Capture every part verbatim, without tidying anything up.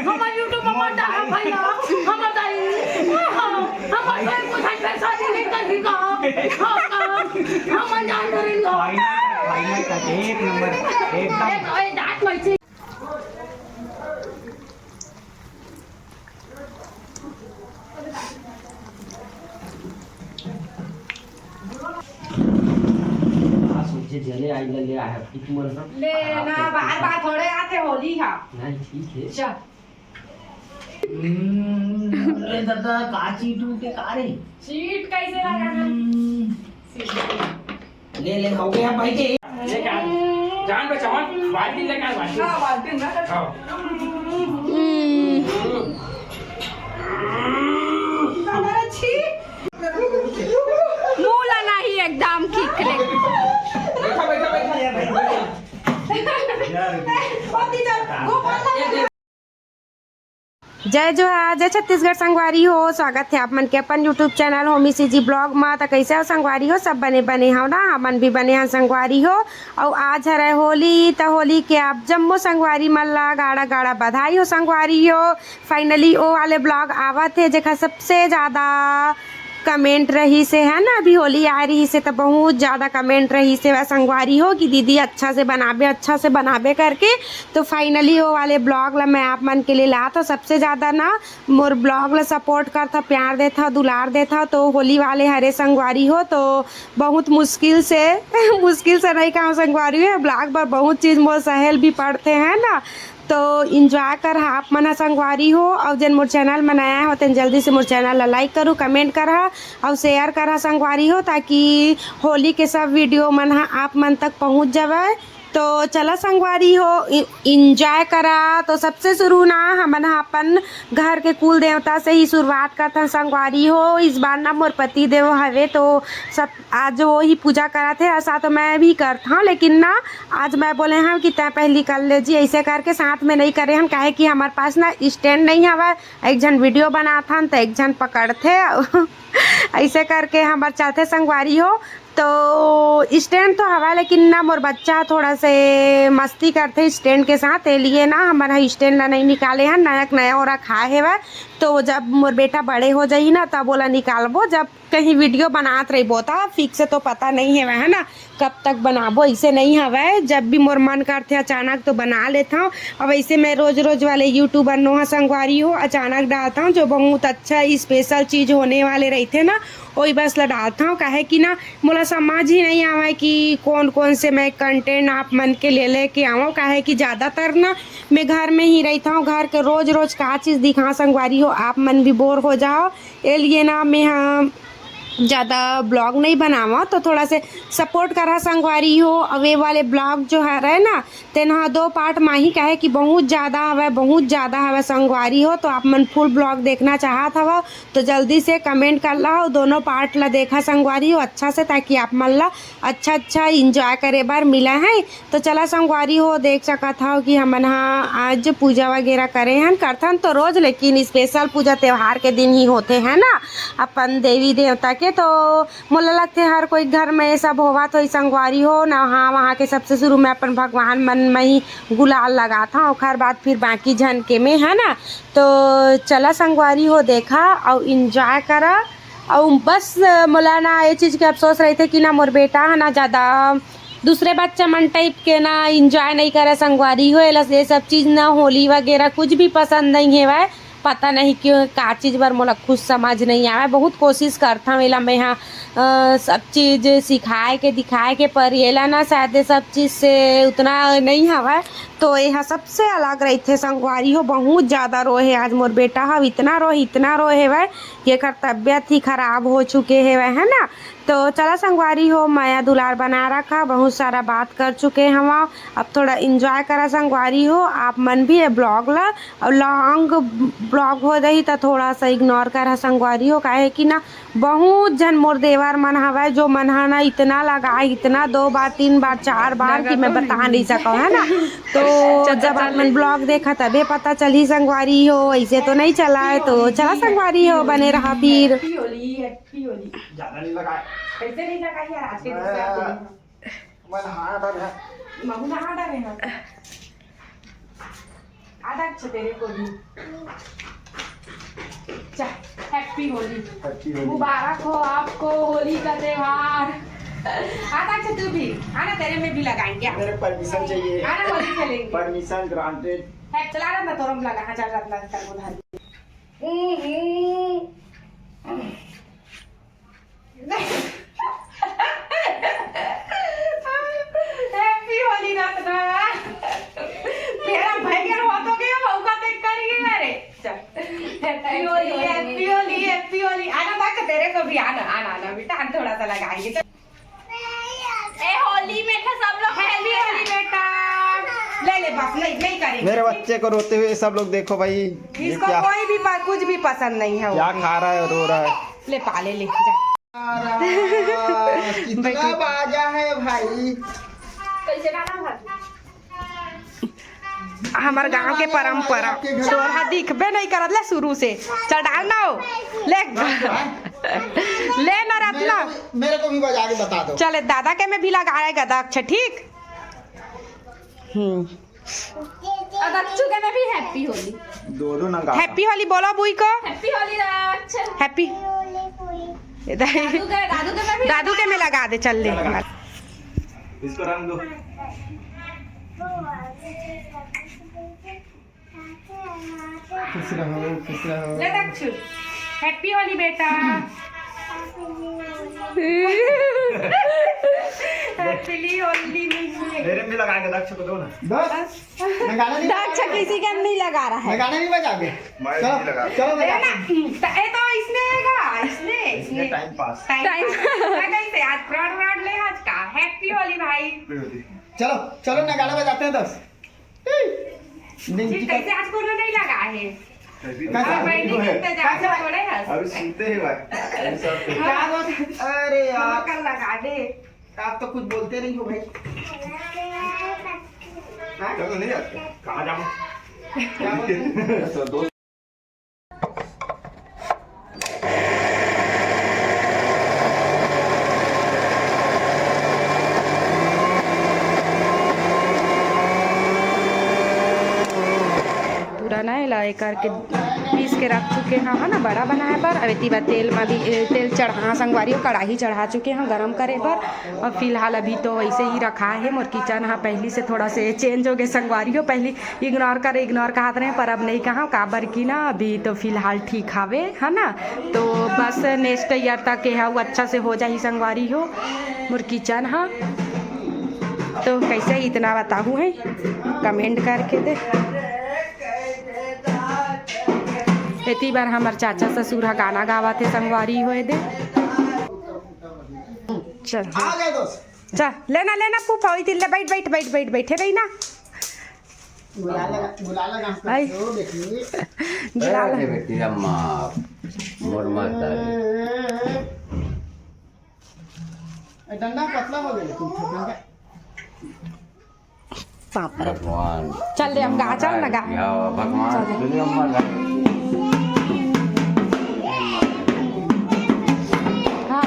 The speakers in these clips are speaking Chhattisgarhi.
हमर YouTube में मत डालो भैया, हमर दाई, हमर दाई को घर पे शादी नहीं करबी का? हाँ, हाँ, हम अनजान करेंगे। Final, final cut, एक नंबर, एकदम। ए, ए, डांट कैसे? आ सोचे जले आई ले, ले आए, कि तुमन सब ले खराब ना, करके बार बार थोड़े आते होली हा। नहीं, ठीक है। चल। हम्म, अरे दादा, का चीट उठ के का रे? चीट कैसे लगा ना? हम्म। ले, ले, हो गया भाई के। लेके आ, जान बचाओ, बाल्टी लेके आ, बाल्टी। हाँ, बाल्टी ना। हाँ। हम्म। हम्म। दादा, छी। मुंह ला नहीं एकदम खिखले। बैठा, बैठा, बैठा। यार, पति चल, गोपाल। जय जोहार, जय छत्तीसगढ़ संगवारी हो। स्वागत है आप मन के अपन YouTube channel Homie CG vlog मा। त कैसे हो संगवारी हो? सब बने बने हो ना? हमन भी बने हैं संगवारी हो। अउ आज हरे होली, त होली के आप जम्मो संगवारी मन ला गाड़ा गाड़ा बधाई हो संगवारी हो। Finally ओ वाले vlog आवत हे जेखर सबसे ज्यादा comment रहिस हे, है ना? अभी होली आ रहिस हे त बहुत ज्यादा comment रहिस हे वह संगवारी हो कि दीदी अच्छा से बनाबे, अच्छा से बनाबे करके। तो finally वो वाले vlog ला मैं आप मन के लिए लात हव। सबसे ज्यादा ना मोर vlog ला support करत हव, प्यार देत हव, दुलार देत हव, तो होली वाले हरे संगवारी हो, तो बहुत मुश्किल से मुश्किल से नहीं कहूँ संगवारी हो, vlog बर बहुत चीज मोर सहल भी पड़थे, है ना? तो enjoy करहा आप मन ह संगवारी हो, अउ जेन मोर channel म नया हो तेन जल्दी से मोर channel ला like करू, comment करहा अउ share करहा संगवारी हो, ताकि होली के सब video मन ह आप मन तक पहुँच जावय। तो चला संगवारी हो, इ-, enjoy करा। तो सबसे शुरू ना हमन ह अपन घर के कुल देवता से ही शुरुआत करथन संगवारी हो। इस बार ना मोर पति देव हवे तो सब आज वो ही पूजा करत हे, ऐसा तो मैं भी करत हूँ, लेकिन ना आज मैं बोले हूँ कि तैं पहली कर ले जी, ऐसे करके साथ में नहीं करे हन, काहे कि हमारे पास ना stand नहीं हवय। एक झन video बनात हन तो एक झन पकड़थे ऐसे करके हमर चलथे संगवारी हो। तो stand तो हवा, लेकिन ना मोर बच्चा थोड़ा से मस्ती करथे stand के साथ, ए लिए ना हमर ह stand ला नहीं निकाले हन। नया नया ओरा खाए हेवय, तो जब मोर बेटा बड़े हो जाही ना तब ओला निकालबो, जब कहीं video बनात रहिबो त fix तो पता नहीं हेवय, है ना, कब तक बनाबो, ऐसे नहीं हवय। जब भी मोर मन करथे अचानक तो बना लेथव। अब ऐसे मैं रोज रोज वाले YouTuber नोहा संगवारी हो अचानक डालथव, जो बहुत अच्छा special चीज होने वाले रहिथे ना, ओही बस ला डालथव, काहे कि ना मोला समझ ही नहीं आवय कि कौन कौन से मैं content आप मन के ले लेके आवव, काहे कि ज्यादातर ना मैं घर में ही रहिथव, घर के रोज रोज का चीज दिखा संगवारी हो, आप मन भी bore हो जाओ। ए लिए ना मैं ह ज्यादा vlog नहीं बनावा, तो थोड़ा से support करा संगवारी हो। अब ये वाले vlog जो हरय ना, तेन ह दो part मा ही, काहे कि बहुत ज्यादा हवय, बहुत ज्यादा हवय संगवारी हो। तो आप मन full vlog देखना चाहत हवव तो जल्दी से comment कर ला, अउ दोनों part ला देखा संगवारी हो अच्छा से, ताकि आप मन ला अच्छा अच्छा enjoy करे बर मिला है। तो चला संगवारी हो, देख सकत हव कि हमन ह आज पूजा वगैरह करे हन, करथन तो रोज, लेकिन special पूजा त्योहार के दिन ही होथे, है ना, अपन देवी देवता के। तो मोला लगथे हर कोई घर में ये सब होवत होही संगवारी हो, नहा वहा के सबसे शुरू में अपन भगवान मन में ही गुलाल लगाथव, ओखर बाद फिर बाकी झन के में, है ना। तो चला संगवारी हो, देखा अउ enjoy करा। अउ बस मोला ना ये चीज के अफसोस रहिथे कि ना मोर बेटा ह ना ज्यादा दूसरे बच्चा मन type के ना enjoy नहीं करे संगवारी हो। एला ये सब चीज ना होली वगैरह कुछ भी पसंद नहीं हेवय। पता नहीं क्यों का चीज बर मोला खुद समझ नहीं आवय। बहुत कोशिश करथव एला मैं ह, अ, सब चीज सिखाए के दिखाए के, पर एला ना शायद ये सब चीज से उतना नहीं हवय। तो ये ह सबसे अलग रहिथे संगवारी हो। बहुत ज्यादा रोहे आज मोर बेटा ह, इतना रोहे, इतना रोहे हवय कि एकर तबियत ही खराब हो चुके हेवय, है ना। तो चला संगवारी हो, मया दुलार बना रखा, बहुत सारा बात कर चुके हवव। अब थोड़ा enjoy करा संगवारी हो आप मन भी ये vlog ला। अउ long vlog हो जाही त थोड़ा सा ignore करा संगवारी हो, काहे कि ना बहुत झन मोर देवर मन हवय जो मन ह ना इतना लगा, इतना दो बार, तीन बार, चार बार कि मैं बता नहीं सकव, है ना। तो जब आप मन vlog देखा तबे पता चलही संगवारी हो, ऐसे तो नहीं चला है। तो चला संगवारी हो, बने रहा फिर। ज्यादा नहीं लगाए। कैसे नहीं लगाई यार, आज के दिन में आप लोग? मैं नहा डरे हैं। महू नहा डरे हैं। आ दक्ष, तेरे को भी। चा, Happy होली। Happy होली। मुबारक हो आपको होली का त्योहार। आ दक्ष, तू भी आना, तेरे में भी लगाएंगे। मेरे permission चाहिए। आना, होली खेलेंगे। Permission granted। है, चला रहा था, तोरम लगा, हाँ, चल रहा था, कर वो धार। हम्म, हम्म। Happy होली रत्ना। तेरा भैया हो तो गया, मौका देख कर ही है रे। चल। Happy Holi, Happy Holi, Happy Holi. आना बाक, तेरे को भी आना, आना, आना बेटा, हम थोड़ा सा लगाएंगे। चल। ए, होली में था सब लोग Happy होली बेटा। ले ले, बस नहीं, नहीं करेंगे। मेरे बच्चे को रोते हुए सब लोग देखो भाई, ये इसको क्या, कोई भी प-, कुछ भी पसंद नहीं है। क्या खा रहा है, रो रहा है। ले पा ले, ले जा। कितना बैठो। बाजा है भाई। कैसे गाना भाई? हमर गांव के परंपरा। तोर हा दिखबे नहीं करत ले शुरू से। चल डाल ना हो। ले। ले ना रत्ना। मेरे को भी, मेरे को भी बजा के बता दो। चले दादा के में भी लगाएगा दक्ष, ठीक? हम्म। और दक्षु के में भी Happy होली। दो दो ना गा। Happy होली बोलो बुई को। Happy होली दक्ष। Happy। दादू के, दादू के में भी दादू के में लगा दे, चल ले। इसको रंग दो। खुश रहो, खुश रहो। ले दक्षु, Happy होली बेटा। Happy होली नहीं है। मेरे में लगा के दक्षु को दो ना। बस। मैं गाना नहीं दक्ष किसी के नहीं लगा रहा है। मैं गाना नहीं बजाओगे? मैं चलो, नहीं लगा। चलो, मैं ले ना, गाता हूँ। त-, ये तो इसने है गा, इसने, इसने इसने। Time pass। Time time pass। मैं कहीं से आज फ्रॉड व्रॉड ले आज का। Happy होली भाई। Happy होली। चलो, चलो ना, गाना बजाते हैं दस। जी, कैसे आज कोनो नहीं लगा है? कैसे? और मैं नहीं गिनते जा, कैसे? थोड़े हंस। अभी सुनते ही भाई। अभी सब क्या बात? अरे यार। कल लगा दे। आप तो कुछ बोलते नहीं हो भाई। हाँ? चलो नहीं जाते। कहाँ जाऊँ? क्या बोलते हैं? दोस्त पूरा ना एला ए करके पीस के रख चुके हन, है ना, बड़ा बनाए बर। अब एती बर तेल में भी, ए, तेल चढ़ा, संगवारी हो, कढ़ाई चढ़ा चुके हन गरम करे बर। अब फिलहाल अभी तो वैसे ही रखा है। मोर किचन हा पहली से थोड़ा से change हो गए संगवारी हो, पहली Ignore कर, ignore कहत रहे, पर अब नहीं कहा, काबर कि ना, अभी तो फिलहाल ठीक हावे, है ना। तो बस next year तक ये हा, वो अच्छा से हो जाही संगवारी हो, मोर किचन हा। तो कैसे इतना बताहू है, comment करके दे। एती बार हमर चाचा ससुर हा गाना गावत हे संगवारी हो दे। चल, हाँ। आ गए दोस्त। चल, लेना, लेना, फूफा, ओई तिल्ले, बैठ, बैठ, बैठ, बैठ, बैठे रही ना। गुलाल लगा, गुलाल लगा, आई। ओ, देखिए। गुलाल। ए, बेटी, अम्मा, मोर माता रे। ए, डंडा पतला हो गया, लेकिन छोटा का। बाप रे। भगवान। चल रे, हम गा, चल ना गा। या भगवान, चल रे। तुझे अम्मा गा। हाँ।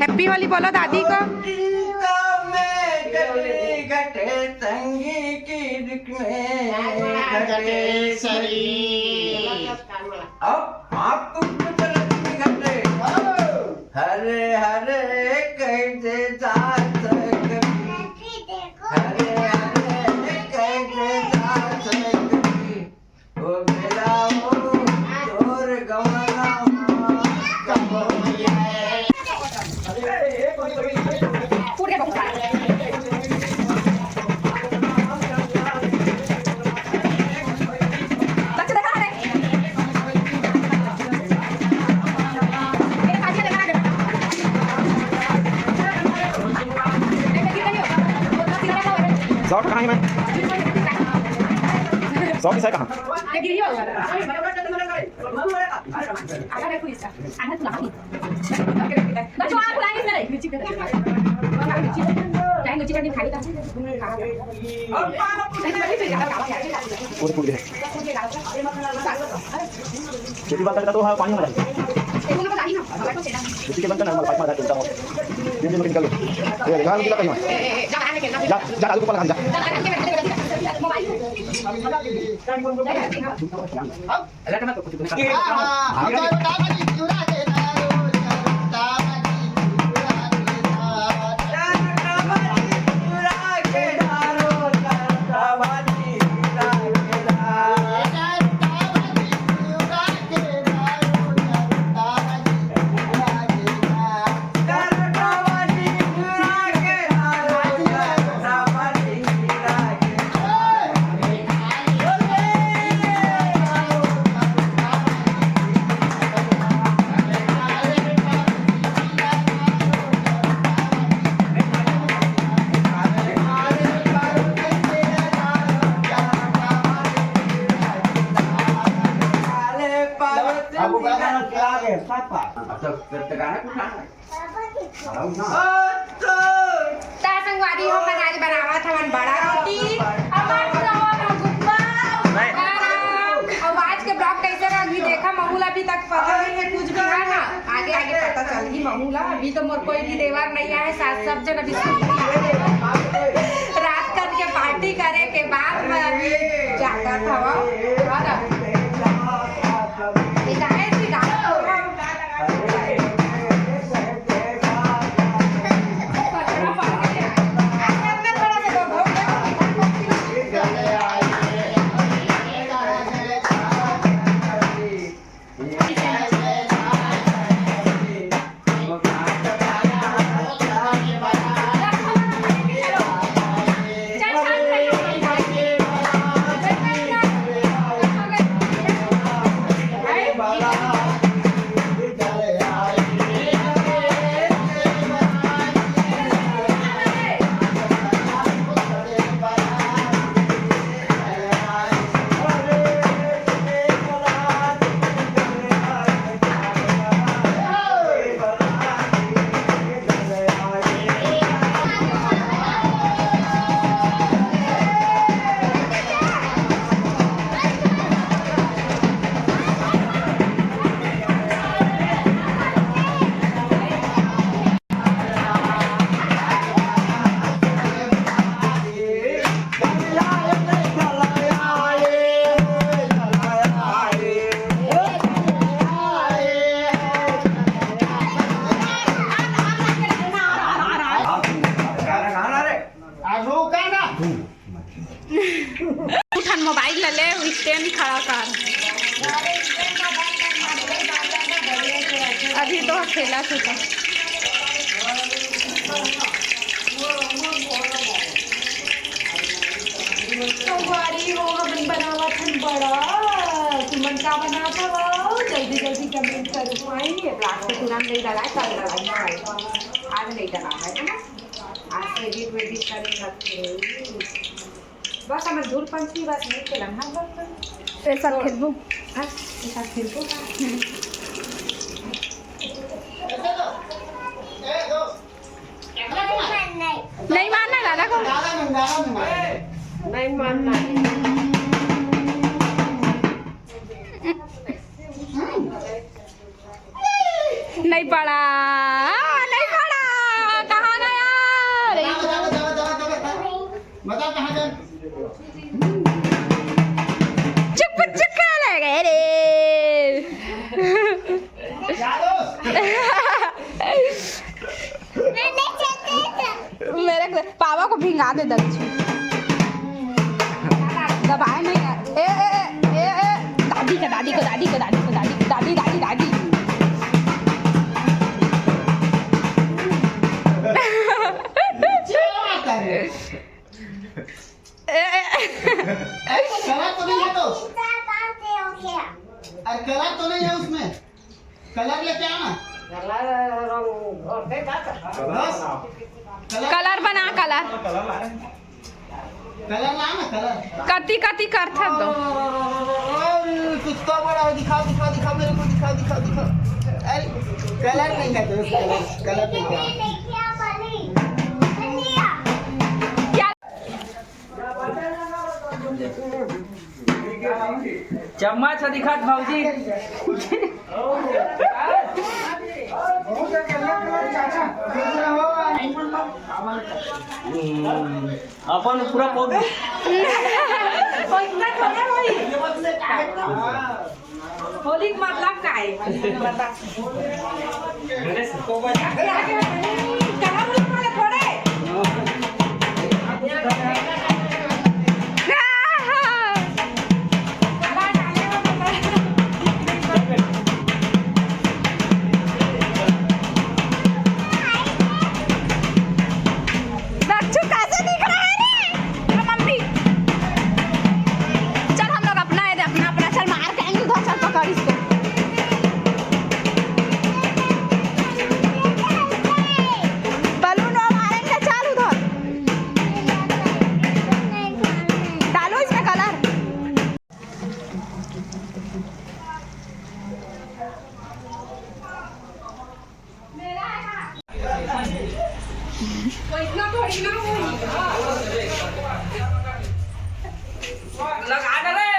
Happy होली बोलो दादी को। अब आप तुम कुछ लक्ष्मी घटे। हरे हरे कहते जात कभी। हरे हरे कहते जात कभी। ओ बेरा ओ तोर गवना कब होइए। शॉट कहाँ है मैं? शॉट किस है कहाँ? पूरे, पूरे। खेती बाड़ी करता तो हाँ, पानी में डाल। खेती के बनता ना, हमारे पाइप में डाल देता हूँ। ये, ये निकल लो। ये निकाल के कहीं। जा, जा, आलू को लगा, जा। त संगवारी हो, हमन आज बनावत हवन बड़ा रोटी, अउ माटी रवा अउ गुब्बा, अउ आज के vlog कैसे रही, देखा, महू ला अभी तक पता नहीं है कुछ भी, है ना? आगे आगे पता चलही महू ला। अभी तो मोर कोई भी देवर नहीं आए, सास सब जन अभी सुत रहे हैं। रात कन के party करे के बाद में अभी जागत हवा, है ना? ये काहे से जागत हवा? उठन मोबाइल ला ले, stand खड़ा कर। अभी तो खेला छूटा। संगवारी हो, हमन बनावत हन बड़ा। तुमन का बनात हवव? जल्दी जल्दी comment करो। भाई, ये प्लास्टिक तुरंत नहीं डलाए, कल डलाए, आज नहीं डलाए, है ना? आज edit वेडिट करे लगथे। बस हमर धूल पंछी बस नहीं खेलन, हाँ, बस, बस। एक साथ छोड़। खेलबो। हाँ, एक साथ खेलबो। नहीं मानना दादा को। नहीं मानना है। नहीं पड़ा, नहीं पड़ा, कहाँ गया? बता, बता, बता, बता, बता। चुप, चुप, कहाँ ले गए रे? मेरे को, पावा को भिंगा दे दक्षिण। दबाए नहीं है। ए, ए, ए, ए, ए, दादी का, दादी को, दादी को, दादी को, दादी, दादी, दादी, दादी। ए, ए। अरे, कलर तो नहीं है तो? अरे, कलर तो नहीं है उसमें। कलर लेके आना। बस। कलर बना, कलर। कलर ला ना, कलर। कति, कति करथस तो? अरे, कितना बड़ा है, दिखा, दिखा, दिखा, मेरे को दिखा, दिखा, दिखा। अरे, कलर नहीं है दोस्त, कलर, कलर नहीं है। चम्मच ह दिखत भौजी। अपन पूरा पौध। होली के मतलब का है? बता। कहाँ बोला पड़े थोड़े? दक्षु कैसे दिख रहा है रे? मम्मी, चल हम लोग अपना, ये दे, अपना, अपना, चल मार के आएंगे उधर, चल पकड़ इसको। बलून वो मारेंगे, चल उधर। डालो इसमें कलर। लगा दे रे।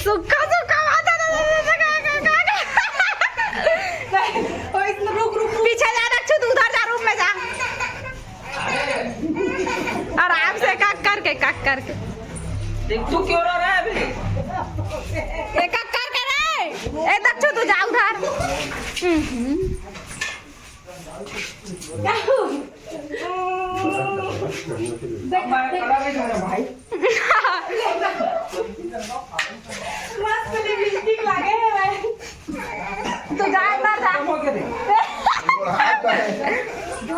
सुक्खा सुक्खा बात है। रुक, रुक, रुक। पीछे जा दक्षु, तू उधर जा, रूम में जा। आराम से कक करके, कक करके। देख, तू क्यों रो रहा है अभी? ये कक करके रे। ए दक्षु, तू जा उधर। हम्म। देख, देख। मस्त लिपस्टिक लगे है भाई। तू जा, अंदर जा।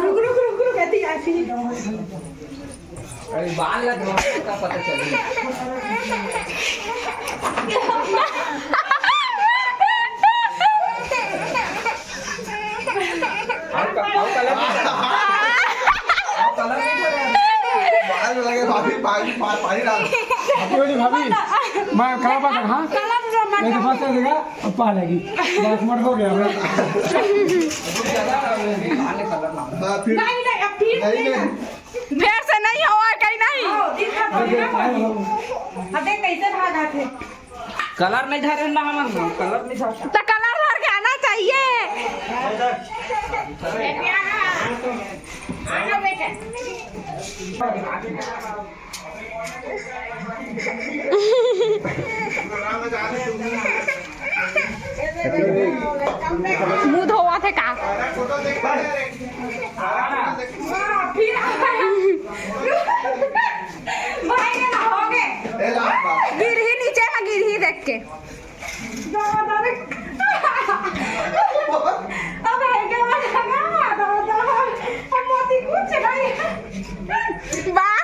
रुक, रुक, रुक, रुक, ऐसी, ऐसी। अरे, बाल लग रहा है, क्या पता चल रहा है? और क-, और कलर नहीं था? और कलर नहीं था यार? बाहर में लगे, भाभी, पानी, पा-, पानी डाल। भाभी, भाभी, मैं कहाँ पास, हाँ? कलर जो मत ये तो फंस जाएगा, अब पा लेगी। बस, मत हो गया, बस। हाँ, फिर नहीं, नहीं, अब फिर नहीं, नहीं। नहीं। फेर से नहीं होवय कहीं नहीं। हाँ, दिखा तो दिखा पानी। अब देख कैसे भागा थे। कलर नहीं धरे ना हमन, कलर नहीं धरे। तो कलर धर के आना चाहिए। आना बेटा। मुंह धोवा थे का? भाई ने ना हो गए। गिरही नीचे में, गिरही देख के। अब है क्या? अब मोती कुछ नहीं। वाह।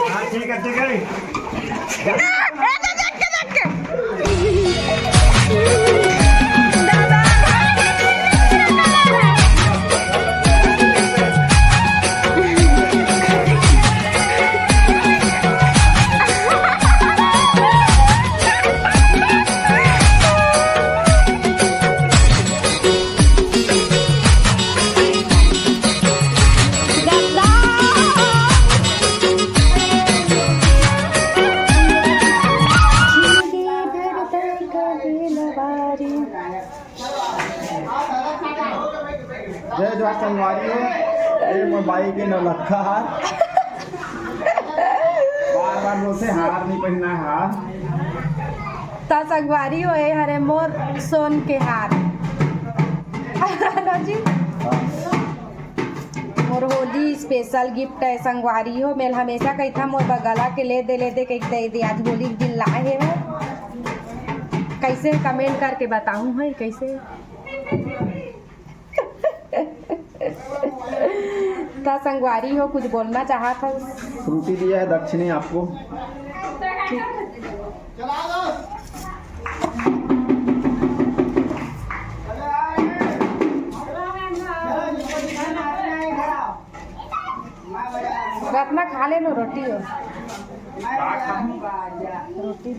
हाँ, ठीक है, ठीक है। जय जोहार संगवारी हो, ये मोर बाई के नौलखा हार। बार बार बोलथे हार नहीं पहनना है हार। त संगवारी हो, ये हरे मोर सोन के हार। नो जी। मोर होली special gift है संगवारी हो, मैं हमेशा कहिथा मोर बर गला के ले दे, ले दे, कहि दे दे, आज होली के दिन लाए हे वो। कैसे comment करके बताऊं है कैसे। त संगवारी हो, कुछ बोलना चाहत हो? फ्रूटी दिया है दक्षिणी आपको। रत्ना, खा ले नो रोटी हो। रोटी।